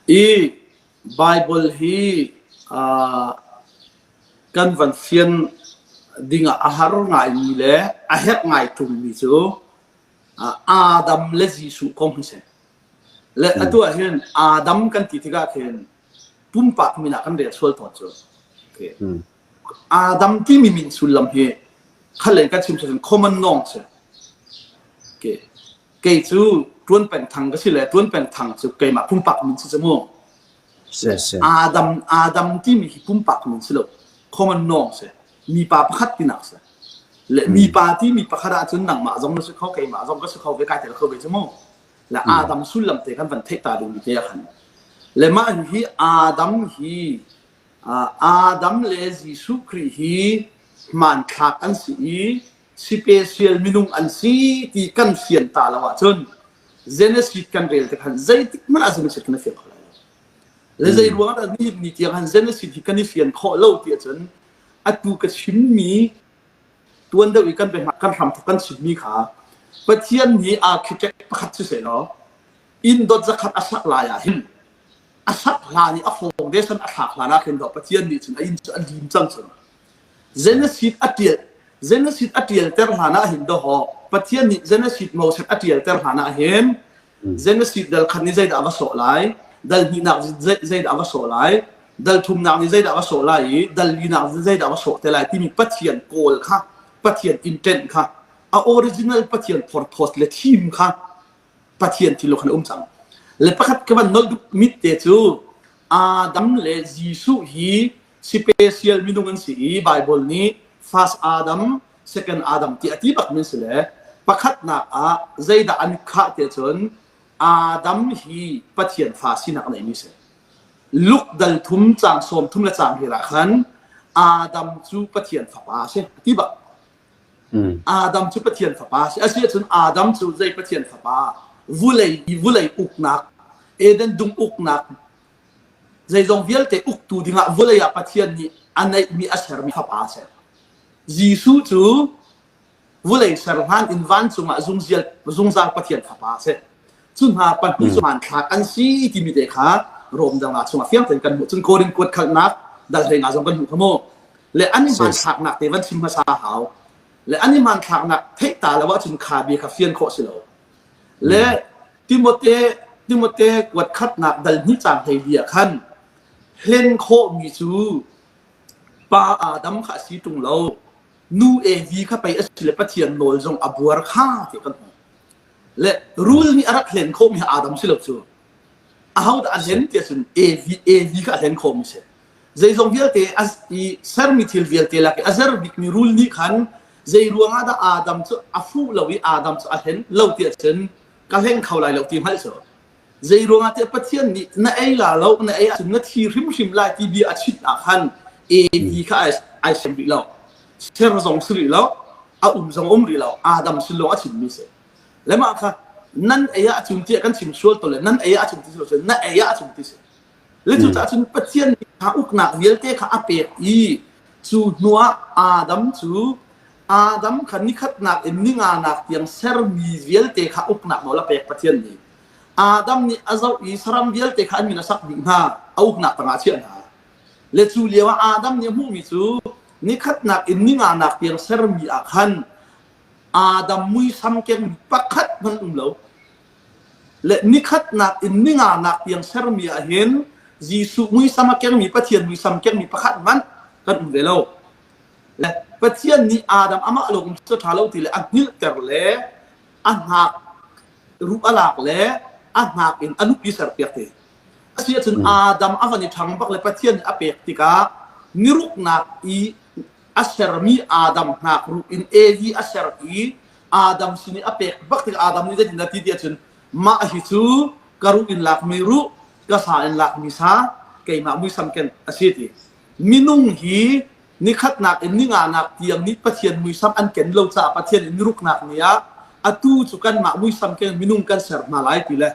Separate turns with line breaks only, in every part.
I Baibal hi uh, kan van fian dingah a har ngaimi le a herh ngai ṭungmi cu Adam le Jesuh kong hi si. Le atu ah hin Adam kan ti tikah khin pumpak min ah kan rel sual tawn cu. Okay. Adam timi min sullam hi khalen kan chim cun common noun si. Okay. Kei cu ṭuan peng thang ka si le ṭuan peng thang cu keimah pumpak min si cu mu. Adam Adam timi hi pumpak min si lo. Common noun si. Mipa pakhat tinak si. Le mipa timi pakhat ahcun nangmah zong na si kho keimah zong ka si kho ve kai tel kho ve cu mu. Le Adam sullam te kan van theih ta ding mi te ah khan. Le mah hi Adam hi Adam le Jesuh Khrih hi hmanthlak an si i special minung an si ti kan fian ta lo ahcun Genesis kan rel te khan zeitik hmanh ah Genesis kan i fian kho lai lo. Le zei ruang ah dah nihin ni tiang han Genesis hi kan i fian khawh lo ti ahcun atu ka chimmi tuan deuh i kan kan hramthok kan chimmi kha Pathian nih architect pakhat si seh law inn dot zakhat a sak lai ah hin a sak hlan i a foundation a thlak hlan ah khin Pathian nih cun a inn cu a lim cang cun Genesis a ṭial Genesis a ṭialter hlan ah hin dawh Pathian nih Genesis Moses a ṭialter hlan ah hin Genesis dal khat nih zeidah a va sawh lai dal hnihnak zeidah a va sawh lai dal thumnak nih zeidah a va sawh lai i dal linak nih zeidah a va sawh te lai timi Pathian kawl kha Pathian intent kha a original Pathian purpose le theme kha Pathian thil khan a um cang. Le pakhat ka van nolh duh mit te cu Adam le Jesuh hi special minung an si i Bible nih first Adam, second Adam ti a ti bak min si le pakhatnak ah zeidah an khah te cun Adam hi Pathian fa sinak a neimi si. Luke dal thum cang sawm thum le cang hir ah khan Adam cu Pathian fapa a si a ti bak. Adam cu Pathian fapa a si. A si ahcun Adam cu zei Pathian fapa? Vulei i vulei uknak, Eden dum uknak, zeizong vialte uktu dingah vulei ah Pathian nih a neihmi a sermi fapa a si. Jesuh cu vulei ser hlan in vancung ah zungzial, zungzal Pathian fapa a si. Cu hna pahnih cu hmanthlak an si timi te kha Rom dang chungah fiang tein kan hmuh. Cun Korin kuat khalnak dal hlei nga zong kan hmuh kha mu. Le an i hmanthlaknak te van chim hmasa hau. Le an i hmanthlaknak theih ta lo ahcun kha bia kha fian khawh si lo. Le Timote Timote kuat khatnak dal hnih cang hlei li ah khan hlen khawhmi cu pa Adam kha a si ṭung lo. Nu Evi kha pei a si le Pathian nawl zong a buar kha ti kan hmuh. Le rul nih a rak hlen khawhmi Adam si lo cu. Ahodah a hlen ti ahcun Evi Evi kha a hlen khawhmi si. Zeizong vialte i sermi thil vialte lak i a zer bikmi rul nih khan zei ruangah dah Adam cu a fuh lo i Adam cu a hlen lo ti ahcun ka hleng kho lai lo ti hngalh cu. Zei ruangah tiah Pathian nih na ei la lo na ei ahcun na thi hrimhrim lai ti bia a chimh ah khan Evi kha ai, ai sem rih lo. Ser zong si rih lo, a um zong um rih lo. Adam sin lawng a chimmi si. Le mah kha nan ei ahcun tiah kan chim sual to le nan ei ahcun ti si na ei ahcun ti si. Le cucaah cun Pathian nih kha uknak vialte kha a pek i cu hnuah Adam cu Adam kha nikhatnak in ninganak tiang sermi vialte kha uknak nawl a pek Pathian nih. Adam nih a zoh i saram vialte kha an min a sak dih hna, a uknak tangah a chiah hna. Le cu lioah Adam nih a hmuhmi cu nikhatnak in ninganak tiang sermi ah khan Adam muisam keng pakhat hmanh um lo. Le nikhatnak in ninganak tiang sermi ah hin Jesuh muisam a kengmi Pathian muisam kengmi pakhat hmanh kan um ve lo. Le Pathian nih Adam amah lawng um cu ṭha lo ti le a hngilhter le a hnak ruh a lak le a hnak in a nupi serpiak te. Asi ahcun Adam a van i ṭhang bak le Pathian nih a pek tikah niruknak i a sermi Adam hnak ruh in Evi a ser i Adam sin i a pek bak tikah Adam nih zeitin dah ti ti ahcun mah hi cu ka ruh in lakmi ruh ka sa in lakmi sa keimah muisam ken a si ti minung hi nikhatnak in ninganak tiang nih Pathian muisam an ken lo caah Pathian in niruknak ni ah atu cu kanmah muisam ken minung kan ser hna lai ti le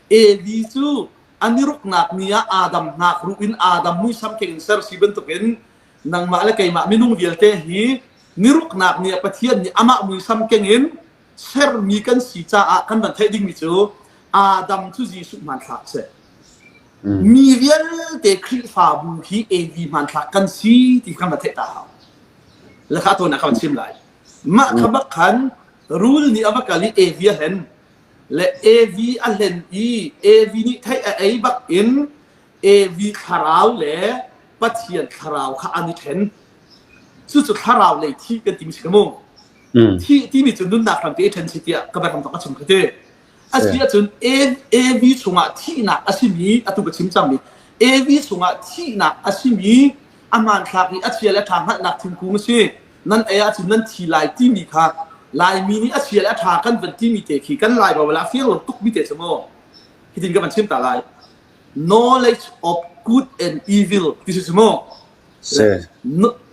Evi cu a niruknak ni ah Adam hnak ruh in Adam muisam keng in ser si bantukin nangmah le keimah minung vialte hi niruknak ni ah Pathian nih amah muisam keng in sermi kan si caah kan van theih dingmi cu Adam cu Jesuh hmanthlak a si. Mi vialte Khrihfabu hi Evi hmanthlak kan si ti kha na theih ta hau. Le kha tawn ah kan chim lai. Mah kha bak khan rul nih a va kal i Evi a hlen. Le Evi a hlen i Evi nih theih a ei bak in Evi thlarau le Pathian thlarau kha an i ṭhen. Cucu thlarau lei thi kan timi si ka mu. Thi timi cu nunnak hrampi i ṭhen si tiah ka biakam ka chim kha ti. A si ahcun Evi chungah thihnak a simi atu ka chim cangmi Evi chungah thihnak a simi a hmanthlak i a chia le a ṭha hngalhnak thingkung a si. Nan ei ahcun nan thi lai timi kha Laimi nih a chia le a ṭha kan van timi te khi kan Lai Baibal ah a fiang lo tukmi te cu mu. Hitin ka van chim ta lai. Knowledge of good and evil ti si mu.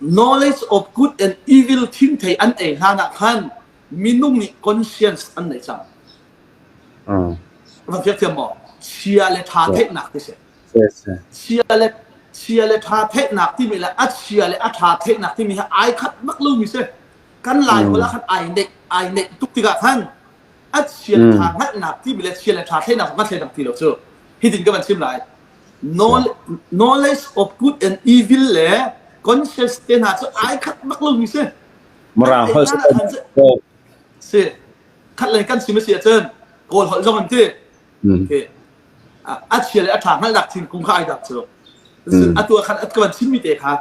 Knowledge of good and evil thingthei an ei hlan ah khan minung nih conscience an nei cang. Van fiak thiam maw? Chia le ṭha theihnak ti si. Chia le chia le ṭha theihnak timi le a chia le a ṭha theihnak timi hi ai khat bak lomi si. Kan Lai holh ah khan ai neih ai neih tuk tikah khan a chia le ṭha hngalhnak timi le chia le ṭha theihnak kan thleinak ti lo cu. Hitin ka van chim lai. Knowledge of good and evil le conscience te hna cu ai khat bak lomi si.
Mirang holh
si. Khat le kan chim a si ahcun Kawl holh zong an ti. A chia le a ṭha hngalhnak thingkung kha ai dak cu. Atu ah khan ka van chimmi te kha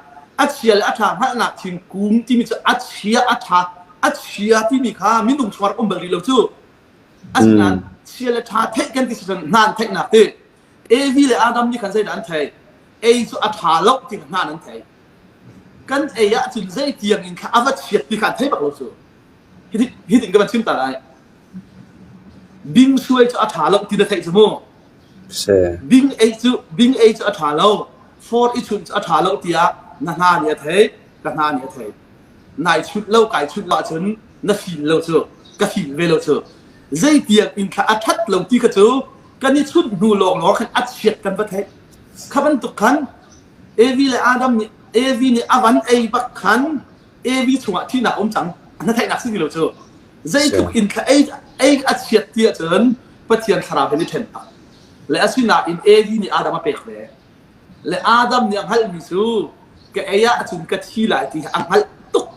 a chia le a ṭha hngalhnak thingkung timi cu a chia a ṭha a chia timi kha minung chuar um bal rih lo cu. Asinain chia le ṭha theih kan ti si cun hna an theihnak ti. Evi le Adam nih khan zeidah an theih? Ei cu a ṭha lo ti kha hna an theih. Kan ei ahcun zei tiang in kha a va chiat ti kha an thei bak lo cu. Hitin ka van chim ta lai. Bing suai cu a ṭha lo ti na theih cu mu. Bing ei cu bing ei cu a ṭha lo. For i chunh cu a ṭha lo tiah na hna nih a theih, ka hna nih a theih. Nai chunh lo kai chunh lo ahcun na fim lo cu, ka fim ve lo cu. Zeitiang in thla a ṭhat lo ti kha cu kan i chunh hnu lawnglawng khan a chiat kan va theih. Kha bantuk khan Evi le Adam nih Evi nih a van ei bak khan Evi chungah thihnak um cang. Na theihnak si ti lo cu. Zeitluk in thla ei ei a chiat ti ahcun Pathian thlarau he ni ṭhen tak. Le asinain Evi nih Adam a pek ve. Le Adam nih a hngalhmi cu ka ei ahcun ka thi lai ti a hngalh tuk.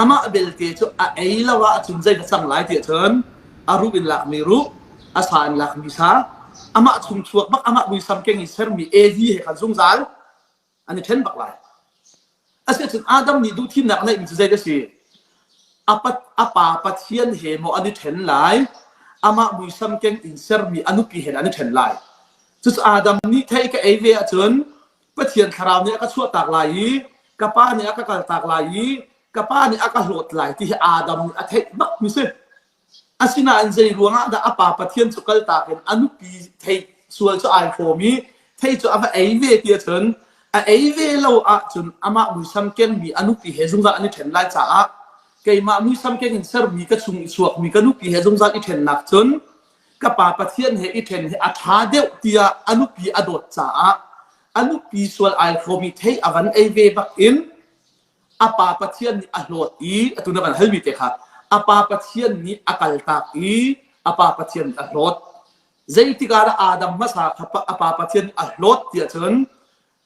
Amah belte cu a ei lo ahcun zei ka cang lai ti ahcun a ruh in lakmi ruh, a sa in lakmi sa, amah chung chuak bak amah muisam keng in sermi Evi he khan zungzal an i ṭhen bak lai. Asiahcun Adam nih duhthimnak a neihmi cu zei a si? A pa, a pa Pathian he maw an i ṭhen lai? Amah muisam keng in sermi a nupi he an i ṭhen lai. Cucu Adam nih thei ka ei ve ahcun Pathian thlarau nih a ka chuahtak lai i ka pa nih a ka kaltak lai i ka pa nih a ka hlawt lai ti hi Adam nih a theih bakmi si. Asinain zei ruangah dah a pa Pathian cu kaltak in a nupi thei sual cu ai hrawm i thei cu a va ei ve ti ahcun a ei ve lo ahcun amah muisam kengmi a nupi he zungzal an i ṭhen lai caah keimah muisam keng in sermi ka chung i chuakmi ka nupi he zungzal i ṭhennak cun ka pa Pathian he i ṭhen hi a ṭha deuh tiah a nupi a dawt caah a nupi sual ai hrawm i thei a van ei ve bak in a pa Pathian nih a hlawt i atu na kan halmi te kha a pa Pathian nih a kaltak i a pa Pathian nih a hlawt. Zeitik ah dah Adam hmasa kha a pa Pathian nih a hlawt tiah cun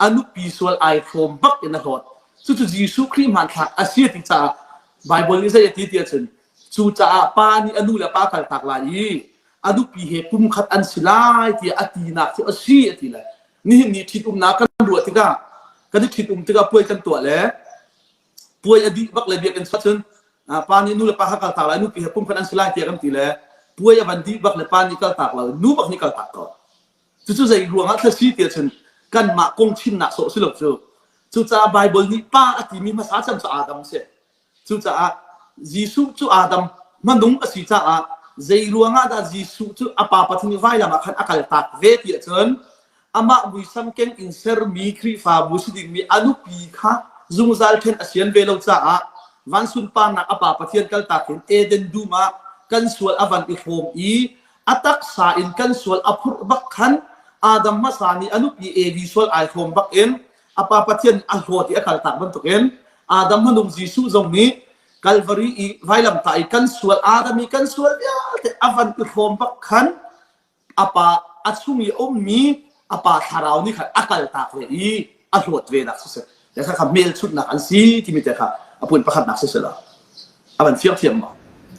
a nupi sual ai hrawm bak in a hlawt. Cucu Jesuh Khrih hmanthlak a si ti caah Baibal nih zei a ti tiah cun cucaah pa nih a nu le pa kaltak lai i a nupi he pumkhat an si lai tiah a tinak cu a si a ti le nihin ni ṭhitumnak kan ruah tikah kan i ṭhitum tikah puai kan tuah le puai a dih bak le biakinn chuah cun pa nih nu le pa kha kaltak lai nupi he pumkhat an si lai tiah kan ti le puai a van dih bak le pa nih kaltak lo nu bak nih kaltak ko cucu zei ruangah thla si tiah cun kanmah kong chimnak sawh si lo cu cucaah Baibal nih pa a timi hmasa cem cu Adam a si Cucaah Jesuh cu Adam hmanung a si caah zei ruangah dah Jesuh cu a Pa Pathian i vailam ah khan a kaltak ve ti ahcun amah muisam keng in sermi Khrihfabu si dingmi a nupi kha zungzal ṭhen a sian ve lo caah van sunparnak a Pa Pathian kaltak in Eden dum ah kan sual a van i hrawm i a taksa in kan sual a phurh bak khan Adam hmasa nih a nupi Evi sual ai hrawm bak in a Pa Pathian a hlawt i a kaltak bantukin Adam hmanung Jesuh zong nih Calvary i vailamtah i kan sual Adam i kan sual vialte a van i hrawm bak khan a pa a chung i a ummi A pa thlarau nih khan a kaltak ve i a hlawt ve nak siseh. Le kha kha hmelchunhnak an si timi te kha a pun pakhatnak siseh la. A van fiang thiam ma?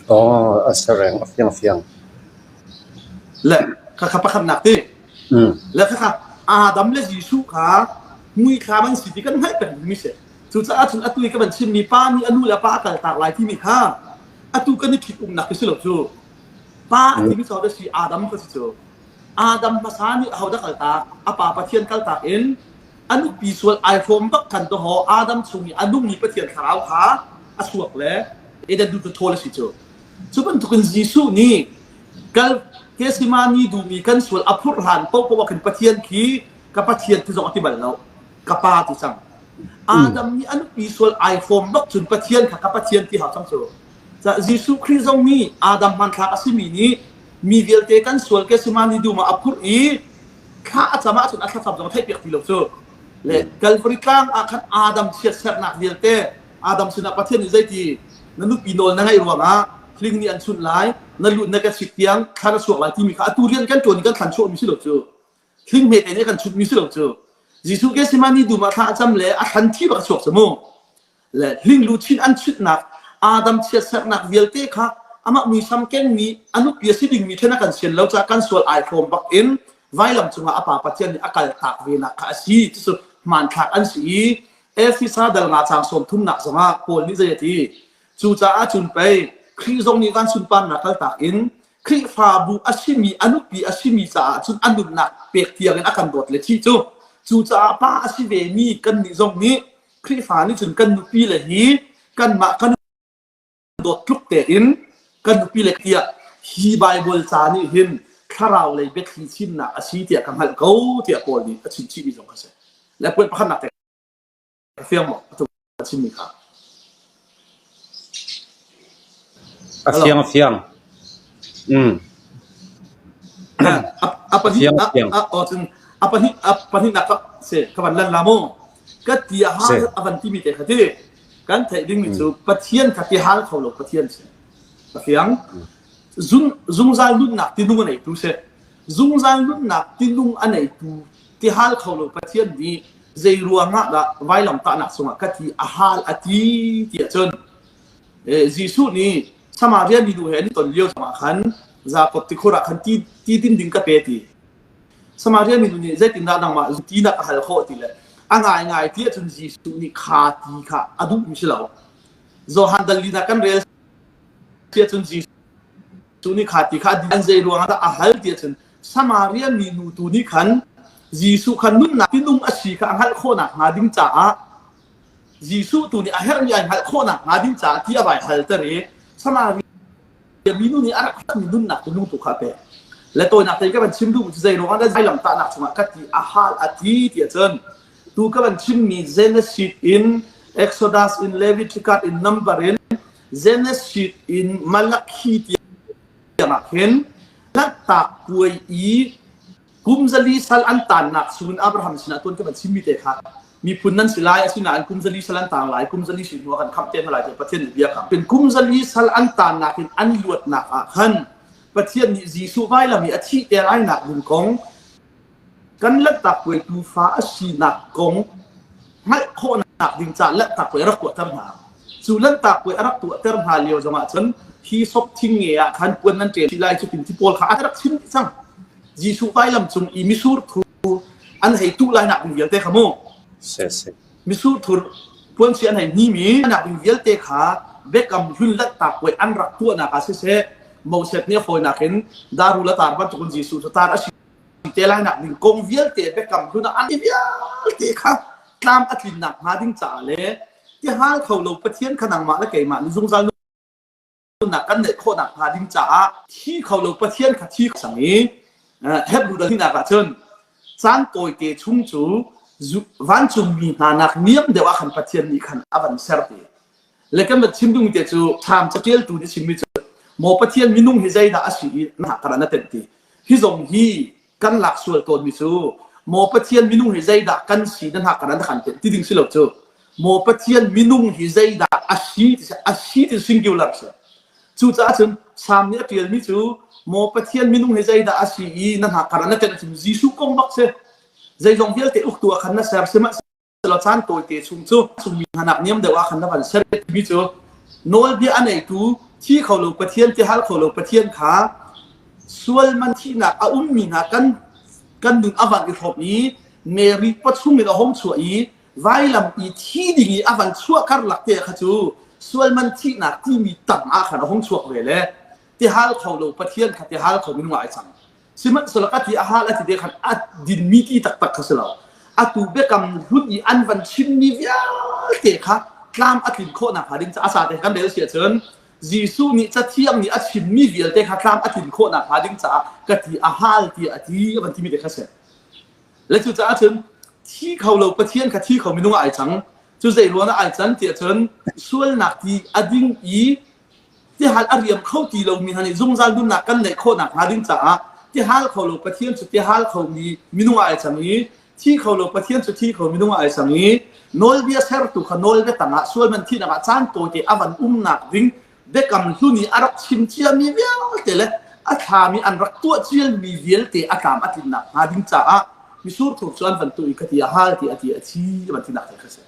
Oh, a sereng, a fiang fiang.
Le kha kha pakhatnak ti.
Mm.
Le kha kha Adam le Jesuh kha muithlam an si ti kan hngalh peng mi si. Cucaah cun atu i ka van chimmi pa nih a nu le pa a kaltak lai timi kha atu kan i ṭhit umnak khi si lo cu. Pa a timi cu si Adam kha si cu. Adam hmasa nih ahodah kaltak? A pa Pathian kaltak in a nupi sual ai hrawm bak khan dawhaw Adam chung i a nungmi Pathian thlarau kha a chuak le Eden dum cu thawl a si cu. Cu bantukin Jesuh nih kal Gethsemane dum i kan sual a phurh hlan paohpaoh ah khin Pathian khi ka Pathian ti zong a ti bal lo. Ka Pa ti cang. Adam nih a nupi sual ai hrawm bak cun Pathian kha ka Pathian ti hau cang cu. Jesuh Khrih zong nih Adam hmanthlak a simi nih mi vialte kan sual Gethsemane dum ah a phurh i thla a cam ahcun a thlacam zong a theihpiak ti lo cu. Le Calvary tlang ah khan Adam chiatsernak vialte Adam sinah Pathian nih zeiti na nupi nawl na ngaih ruangah hling nih an chunh lai, na lut na ka chik tiang thlan a chuak lai timi kha atu rian kan ṭuan i kan thlan chuahmi si lo cu. Hling hmete nih kan chunhmi si lo cu. Jesuh Gethsemane dum ah thla a cam le a thlan thi bak a chuak cu mu. Le hlingluchin an chutnak Adam chiatserhnak vialte kha amah muisam kengmi a nupi a si dingmi then a kan sian lo caah kan sual ai hrawm bak in vailam cungah a pa Pathian nih a kaltak ve nak kha a si. Cucu hmanthlak an si i Efesa dal nga caang sawm thumnak zongah Paul nih zei a ti? Cucaah cun pei Khrih zong nih van sunparnak kaltak in Khrihfabu a simi a nupi a simi caah cun a nunnak pek tiangin a kan dawt le thih cu. Cucaah pa a si vemi kannih zong nih Khrihfa nih cun kan nupi le hi kanmah kan dawt tluk tein kan nupi le tiah hi Baibal ca nih hin thlarau lei biathli chimnak a si tiah ka hngalh ko tiah Paul nih a chim chihmi zong kha si. Le puan pakhatnak te ka fiang maw atu a chimmi kha?
A fiang a fiang. Mm.
A pahnih a cun a pahnih a pahnihnak ka se ka van lan la mu. Ka ti a hal a van timi te kha ti. Kan theih dingmi cu Pathian kha ti hal kho lo Pathian si. A fiang. Zung zungzal nunnak tinung a neitu si. Zungzal nunnak tinung a neitu ti hal kho lo Pathian nih zei ruangah dah vailam tahnak chungah ka ti a hal a ti tiah cun Jesuh nih Samaria minu he an i ton lio zongah khan Jakob tikhur ah khan ti, ti din ding ka pe ti. Samaria minu nih zeitindah nangmah ti na ka hal khawh ti le a ngaingai ti ahcun Jesuh nih kha ti kha a duhmi si lo. Johan dal lina kan rel ti ahcun Jesuh nih kha ti kha an zei ruangah dah a hal ti ahcun Samaria minu tu nih khan Jesuh kha nunnak tinung a si kha a hngalh khawhnak hnga ding caah Jesuh tu nih a herhmi ai hngalh khawhnak hnga ding caah ti a vai halter i Samaria minu nih a rak herhmi nunnak tu lungtu kha a pek. Le tawinak te ka van chim duh cu zei ruangah dah vailam tahnak chungah ka ti a hal a ti tiah cun tu ka van chimmi Genesis in Exodus in Leviticus in Number in Genesis in Malachi tiang ah khin Lanhtak puai i Kum zali sal an taannak chungin Abraham sinah tuan ka van chimmi te kha miphun nan si lai asinain kum zali sal an taang lai kum zali si hnu ah kan khamh te hna lai tiah Pathian nih bia kam. Kum zali sal an taannak in an luatnak ah khan Pathian nih Jesuh vailam i a thih te lainak ding kong kan lanhtak puai tuufa a sinak kong hngalh khawhnak ding caah lanhtak puai a rak tuahter hna. Cu lanhtak puai a rak tuahter hna lio zongah cun hi sop thing nge ah khan puan nan ṭem lai cu tin ti pawl kha a rak chim dih cang. Jesuh vailam cung i misur thur an hei tuh lai nak ding vialte kha mu. Misur thur puansi an hei hnimi nak ding vialte kha biakam hlun lanhtak puai an rak tuahnak ah siseh Moses nih a fawinak in daru le tar bantukin Jesuh cu tar a si te lai nak ding kong vialte biakam hlun ah an vialte kha tlam a tlinnak hnga ding caah le ti hal kho lo Pathian kha nangmah le keimah nih zungzal nunnak kan neih khawhnak hnga ding caah thi kho lo Pathian kha thi sang i Hebrew dal hinak ah cun caan tawite chung cu vancungmi hna nak niam deuh ah khan Pathian nih khan a van ser te le kan van chim ding te cu thlam catialtu nih chimmi cu maw Pathian minung hi zeidah a si i na kara na tenh ti hi zong hi kan lak sual tawnmi cu maw Pathian minung hi zeidah kan si na hna kara na kan tenh ti ding si lo cu Maw Pathian minung hi zeidah a si ti a si ti singular si. Cucaah cun Salm nih a ṭialmi cu Maw Pathian minung hi zeidah a si i na hna kar ah na tenh cu Jesuh kong bak si. Zeizong vialte uktu ah khan na ser sihmanhsehlaw caan tawite chung cu chungmi hna nak niam deuh ah khan na van ser timi cu nawlbia a neitu thi kho lo Pathian ti hal kho lo Pathian kha sual man thihnak a ummi hna kan kan nun a van i hrawm i Mary pachung in a hong chuah i vailam i thi ding i a van chuah karlak te kha cu sual man thihnak timi tang ah khan a hong chuak ve le tihal kho lo Pathian kha tihal kho minung ah ai cang. Sihmanhsehlaw ka ti a hal a ti te khan a dinmi ti taktak kha si lo. Atu biakam hlun i an van chimmi vialte kha tlam a tlin khawh nakhnga ding caah a sa te kan rel si ahcun Jesuh nih Cathiang nih a chimmi vialte kha tlam a tlin khawh nakhnga ding caah ka ti a hal tiah a ti a van timi te kha si. Le cucaah cun thi kho lo Pathian kha thi kho minung ah ai cang. Cu zei ruang ah ai can tiah cun sualnak ti a ding i tihal a riam kho ti lomi hna nih zungzal nunnak kan neih khawh nakhnga ding caah tihal kho lo Pathian cu tihal khomi minung ah ai cang i thi kho lo Pathian cu thi kho minung ah ai cang i nawlbia sertu kha nawlbia tangah sual man thihnak ah caan tawite a van umnak ding biakam hlun i a rak chim ciami vialte le a thlami an rak tuah cialmi vialte a tlam a tlinnak hnga ding caah misur thur cu an van tuah i ka ti a hal ti a ti a thi a van tinak te kha si.